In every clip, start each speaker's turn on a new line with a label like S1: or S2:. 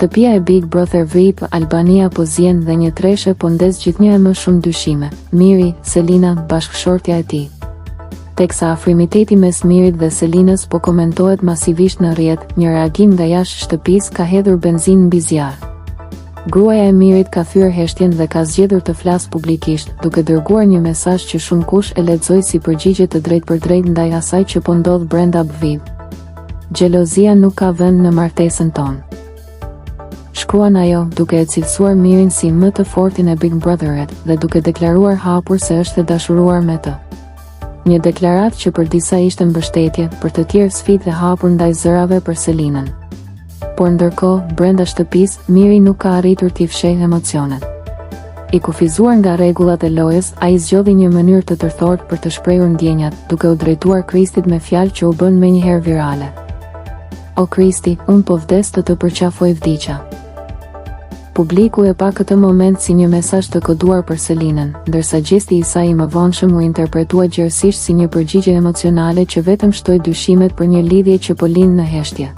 S1: Shtëpia e Big Brother VIP Albania po zien dhe një treshe po ndez gjithnjë e më shumë dyshime, Miri, Selina, bashkëshortja e tij. Teksa afrimiteti mes Mirit dhe Selinës po komentohet masivisht në rrjet, një reagim nga jashtë shtëpisë ka hedhur benzinë mbi zjarr. Gruaja e Mirit ka thyer heshtjen dhe ka zgjedhur të flasë publikisht, duke dërguar një mesazh që shumëkush e lexoi si përgjigje të drejtpërdrejtë ndaj asaj që po ndodh brenda VIP. Xhelozia nuk ka vend në martesën tonë. Shkruan ajo, duke e cilësuar Mirin si më të fortin e Big Brotherit dhe duke deklaruar hapur se është e dashuruar me të. Një deklaratë që për disa ishte mbështetje, për të tjerë sfidë e hapur ndaj zërave për Selinën. Por ndërkohë, brenda shtëpisë, Miri nuk ka arritur t'i fshehë emocionet. I kufizuar nga rregullat e lojës, ai zgjodhi një mënyrë të tërthortë për të shprehur ndjenjat, duke u drejtuar Kristit me fjalë që u bënë menjëherë virale. O Kristi, unë po vdes të të përqafoj vdiqa. Publiku e pa këtë moment si një mesazh të koduar për Selinën, ndërsa gjesti i saj i mëvonshëm u interpretua gjerësisht si një përgjigje emocionale që vetëm shtoi dyshimet për një lidhje që po lind në heshtje.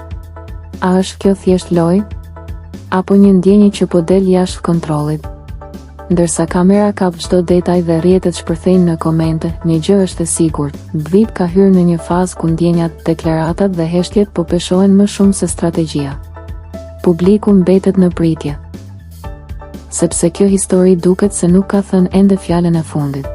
S1: A është kjo thjesht lojë? Apo një ndjenjë që po del jashtë kontrollit? Ndërsa kamera kap çdo detaj dhe rrjetet shpërthejnë në komente, një gjë është e sigurt, VIP ka hyrë në një fazë ku ndjenjat, deklaratat dhe heshtjet po peshohen më shumë se strategjia. Publiku mbetet në pritje. Sepse kjo histori duket se nuk ka thënë ende fjalën e fundit.